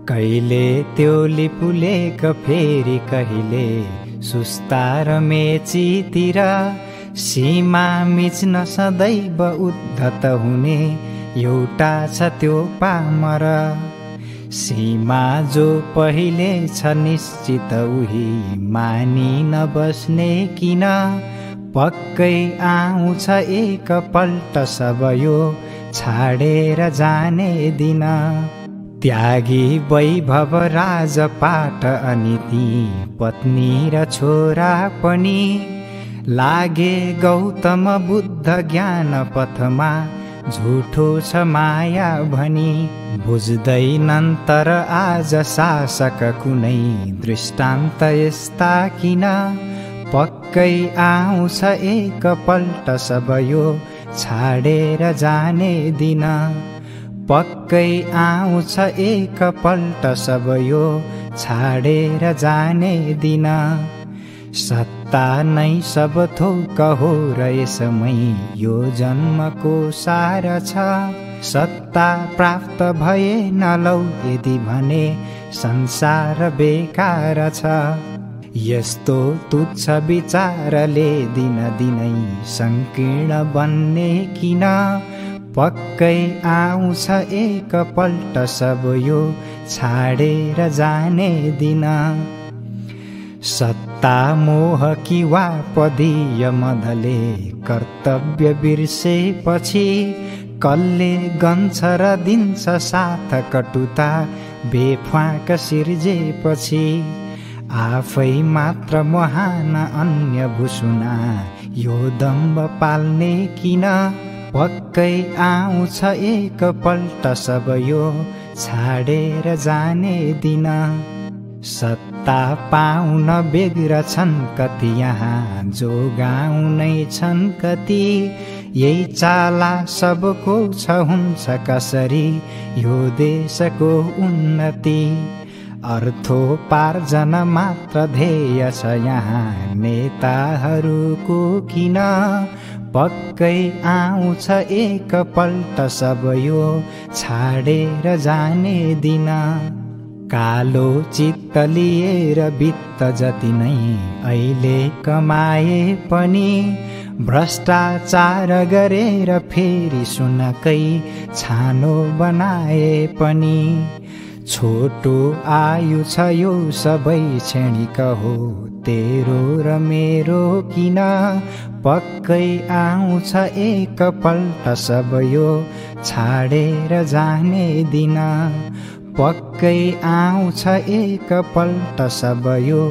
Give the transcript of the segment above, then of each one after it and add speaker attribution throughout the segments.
Speaker 1: कहिले त्यो लिपुलेक फेरि कहिले सुस्तार मेचीतिर सीमा मिच्न सदैव उद्धत हुने एउटा छ त्यो पामर। सीमा जो पहिले छ निश्चित उही मानि नबस्ने किन, पक्कै आउँछ एकपल्ट सब यो छाडेर जाने दिन। त्यागी वैभव राजपाट अनि ती पत्नी र छोरा पनि लागे गौतम बुद्ध ज्ञान पथमा झुठो छ माया भनी। बुझ्दैनन् तर आज शासक कुनै दृष्टान्त यस्ता किन, पक्कै आउँछ एकपल्ट सब यो छाडेर जाने दिन। पक्कै आउँछ एकपल्ट सब यो छाडेर जाने दिन। सत्ता नै सब थोक हो र यसमै यो जन्मको सार छ। सत्ता प्राप्त भए नलौ यदि भने संसार बेकार छ। यस्तो तुच्छ विचारले दिन दिनै संकीर्ण बन्ने किन, पक्कै आउँछ एकपल्ट सब यो छाडेर जाने दिन। सत्ता मोह कि वा पदीय मदले कर्तव्य बिर्सेपछि कसले गन्छ र दिन्छ साथ कटुता बेफाक सिर्जेपछि। आफै मात्र महान अन्य भुसुना यो दम्ब पाल्ने किन, पक्कै आउँछ एकपल्ट सब यो छाडेर जाने दिन। सत्ता पाउन बेग्र छन् कति यहाँ जोगाउनै छन् कति, यही चाला सबको छ हुन्छ कसरी यो देशको उन्नति। अर्थोपार्जन मात्र ध्येय छ यहाँ नेताहरूको किन, पक्कै आउँछ एकपल्ट सब यो छाडेर जाने दिन। कालो चित्त लिएर वित्त जति नै अहिले कमाए पनि, भ्रष्टाचार गरेर फेरि सुनकै छानो बनाए पनि। छोटो आयु छ यो सबै क्षणिक हो तेरो र मेरो किन, पक्कै आउँछ एकपल्ट सब यो छाडेर जाने दिन। पक्कै आउँछ एकपल्ट सब यो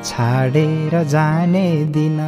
Speaker 1: छाडेर जाने दिन।